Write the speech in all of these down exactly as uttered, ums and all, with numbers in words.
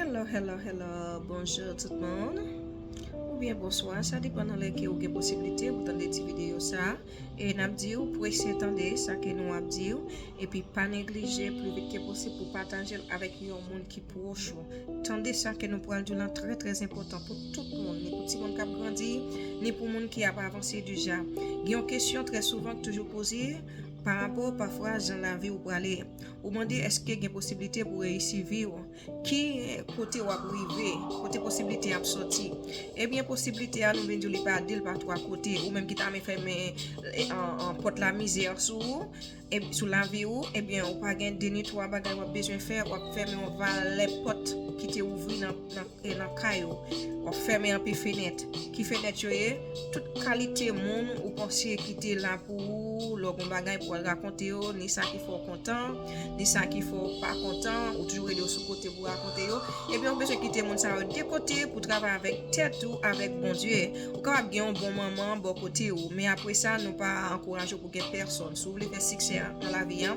Hello, hello, hello, bonjou tout moun. Oubyen bonswa, sa depann nan lè ke ou gen posiblite pou tande ti videyo sa. E n ap di w, prese tande sa ke nou ap di w. Epi pa neglije pli vit ke posib pou pataje l avèk yon moun ki pwòch ou. Tande sa ke nou pral di w lan trè, trè enpòtan pou tout moun, ni pou timoun k ap grandi, ni pou moun ki ap avanse deja. Gen yon kesyon trè souvan ki toujou poze pa rapò pafwa jan lavi w prale. Ou mande èske gen posiblite pou reyisi vi w. Ki kote w ap rive? Kote posiblite ap sòti? Ebyen, posiblite a, nou vin di w li pa de, li pa twa kote. Ou menm ki ta renmen fèmen, e, an, an pòt lamizè sou ou, e, sou lavi ou, ebyen, ou pa gen de ni twa bagay w ap bezwen fè, w ap fèmen yon valè pòt ki te ouvri nan, nan, e, nan kay ou. W ap fèmen anpe fenèt. Ki fenèt yo ye? Tout kalite moun ou panse ki te la pou ou, lè w gen bagay pou al rakonte yo, ni sa ki fè w kontan, ni sa ki fè w pa kontan, ou toujou rele yo sou kote pou rakonte yo. Ebyen, ou bezwen kite moun sa yo de kote pou travay avèk tèt ou, avèk Bondye. Ou kapab gen yon bon manman bò kote ou, men apre sa, nou pa ankouraje w pou gen pèsòn. Si w vle fè siksè nan lavi a,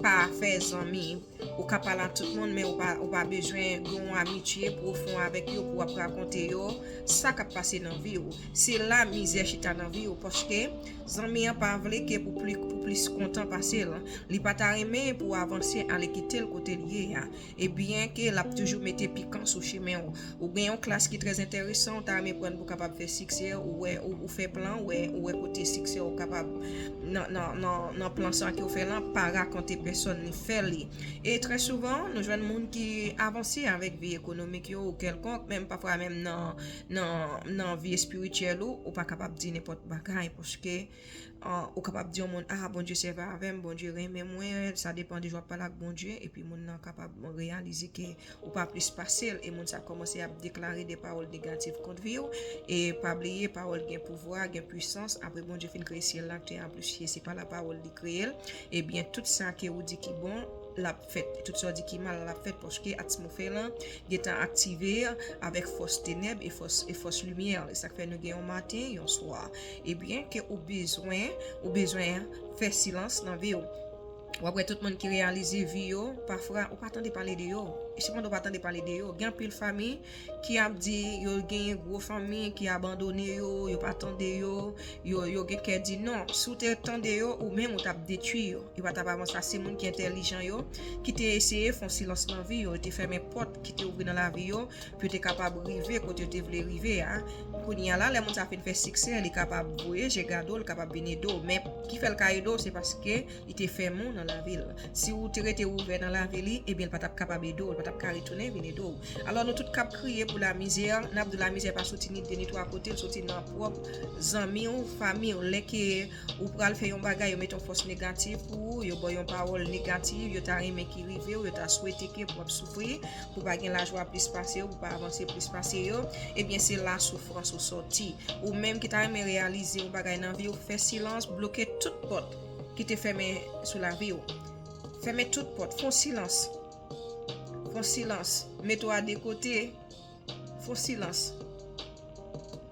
pa fè zanmi. Ou ka pale a tout moun, men ou pa, ou pa bezwen gen yon amitye pwofon avèk yo pou w ap rakonte yo sa k ap pase nan vi w. Se la mizè chita nan vi w, paske zanmi an pa vle ke pou pli, pou plis kontan pase l. Li pa ta renmen pou w avanse, ale kite l kote l ye a. Ebyen ke l ap toujou mete pikan sou chemen w. Ou gen yon klas ki trè enteresan, ou ta renmen pran pou w kapab fè siksè, ou wè, ou, ou fè plan, ou wè, ou wè kote siksè ou kapab nan, nan, nan, nan plan sa ke w fè lan, pa rakonte pèsòn ni fè li. E trè souvan, nou jwenn moun ki avanse avèk vi ekonomik yo ou kèlkonk, menm pafwa menm nan, nan, nan vi espirityèl ou, ou pa kapab di nenpòt bagay, paske, ah, ou kapab di yon moun, ah, Bondye sèvi avè m, Bondye renmen mwen, sa depann de jan w ap pale ak Bondye, epi moun nan kapab reyalize ke ou pa plis pase l, e moun sa kòmanse ap deklare de pawòl negatif kont vi w, e pa bliye, pawòl gen pouvwa, gen pwisans, apre Bondye fin kreye syèl la, tè a, plis se pa la pawòl li kreye l, ebyen, tout sa ke ou di ki bon, l ap fèt. Tout sa w di ki mal, l ap fèt, paske atmosfè lan gentan aktive avèk fòs tenèb e fòs, e fòs limyè. E sa k fè nou gen yon maten, yon swa. Ebyen, ke ou bezwen, ou bezwen fè silans nan vi w. W ap wè tout moun ki reyalize vi yo, pafwa, ou pa tande pale de yo. E sepandan, ou pa tande pale de yo. Gen anpil fanmi ki ap di yo genyen gwo fanmi ki abandone yo, yo pa tande yo, yo, yo gen kè di non. Si w te tande yo, ou menm ou t ap detwi yo. Yo pa t ap avanse. Sa se moun ki entèlijan yo, ki te eseye fè yon silans nan vi yo, yo te fèmen pòt ki te ouvri nan lavi yo, pou yo te kapab rive kote yo te vle rive a. Kounye a la, lè moun sa fin fè siksè, li kapab voye je gade w, li kapab vin ede w. Men ki fè l ka ede w, se paske li te fèmen w nan lavi l. Si w te rete ouvè nan lavi li, ebyen, l pa t ap kapab ede w, li pa t ap ka retounen vin ede w. Alò, nou tout k ap kriye pou lamizè, n ap di lamizè pa soti ni de ni twa kote, l soti nan pwòp zanmi w, fanmi w. Lè ke ou pral fè yon bagay, yo mete yon fòs negatif pou ou, yo ba w yon pawòl negatif, yo ta renmen ki rive w, yo ta swete ke pou w ap soufri, pou w pa gen lajwa plis pase yo, pou w pa avanse plis pase yo, ebyen, se la soufrans ou sòti. Ou menm ki ta renmen reyalize yon bagay nan vi w, fè silans, bloke tout pòt ki te fèmen sou lavi w. Fèmen tout pòt, fè yon silans. Fè yon silans. Mete w a de kote, fè yon silans.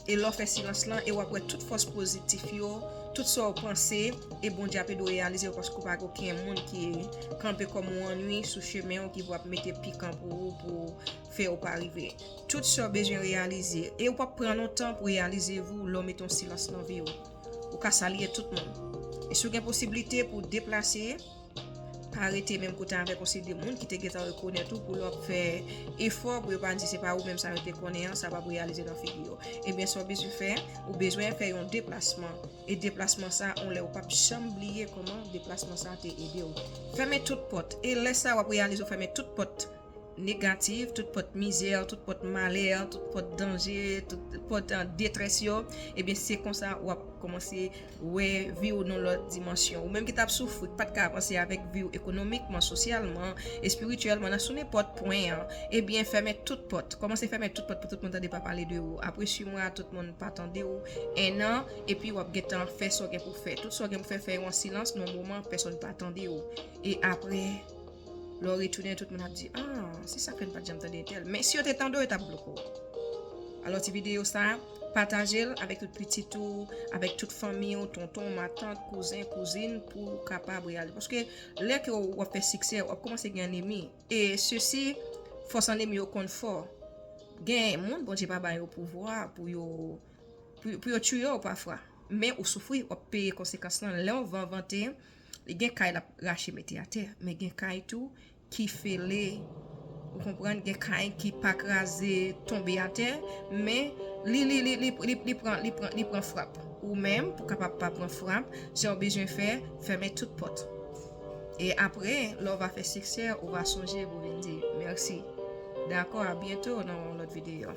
E lè w fè silans lan, e w ap wè tout fòs pozitif yo, tout sa w panse, e Bondye ap ede w reyalize yo, paske w pa gen okenn moun ki kanpe kòm yon annwi sou chemen w, ki pou ap mete pikan pou ou, pou fè w pa rive. Tout sa w bezwen reyalize. E w p ap pran lontan pou reyalize vou lè w mete yon silans nan vi w. Ou ka salye tout moun. E si w gen posiblite pou w deplase, pa rete menm kote avèk yon seri de moun ki te gentan rekonèt ou pou lè w ap fè efò pou yo pa di se pa ou menm sa yo te konnen an, sa p ap reyalize nan figi yo. Ebyen, sa w bezwen fè, ou bezwen fè yon deplasman. E deplasman sa, yon lè ou p ap janm bliye kòman deplasman sa te ede w. Fèmen tout pòt. E lè sa, w ap reyalize w fèmen tout pòt negatif, tout pòt mizè, tout pòt malè, tout pòt danje, tout pòt, ah, detrès yo, ebyen, se konsa w ap kòmanse wè vi w nan lòt dimansyon. Ou menm ki t ap soufri, ki pa t ka avanse avèk vi w ekonomikman, sosyalman, espirityèlman, nan sou nenpòt pwen an, ebyen, fèmen tout pòt. Kòmanse fèmen tout pòt pou tout moun tande pa pale de ou. Apre sis mwa, tout moun pa tande w. En an, epi w ap gentan fè sa w gen pou fè. Tout sa w gen pou fè, fè yo an silans, nan yon moman, pèsonn pa tande w. E apre, lè w retounen, tout moun ap di, ah, se sa k fè n pa t janm tande entèl. Men si yo te tande w, yo t ap bloke w. Alò, ti videyo sa, pataje l avèk tout pitit ou, avèk tout fanmi w, tonton, matant, kouzen, kouzin, pou w kapab reyalize. Paske lè ke w ap fè siksè, w ap kòmanse gen lènmi. E sesi Fòs annemi yo konn fò. Gen moun Bondye pa ba yo pouvwa pou yo pou, pou yo tiye w pafwa. Men ou soufri, w ap peye konsekans lan. Lè yon van vante, li gen kay l ap rache mete atè, men gen kay tou ki fele. Ou konprann, gen kay ki pa kraze tonbe atè, men li li li li li, li pran li pran li pran frap. Ou menm pou kapab pa pran frap, sa w bezwen fè, fèmen tout pòt. E apre, lè w va fè siksè, ou va sonje pou vin di mèsi. Dakò, a byento nan yon lòt videyo.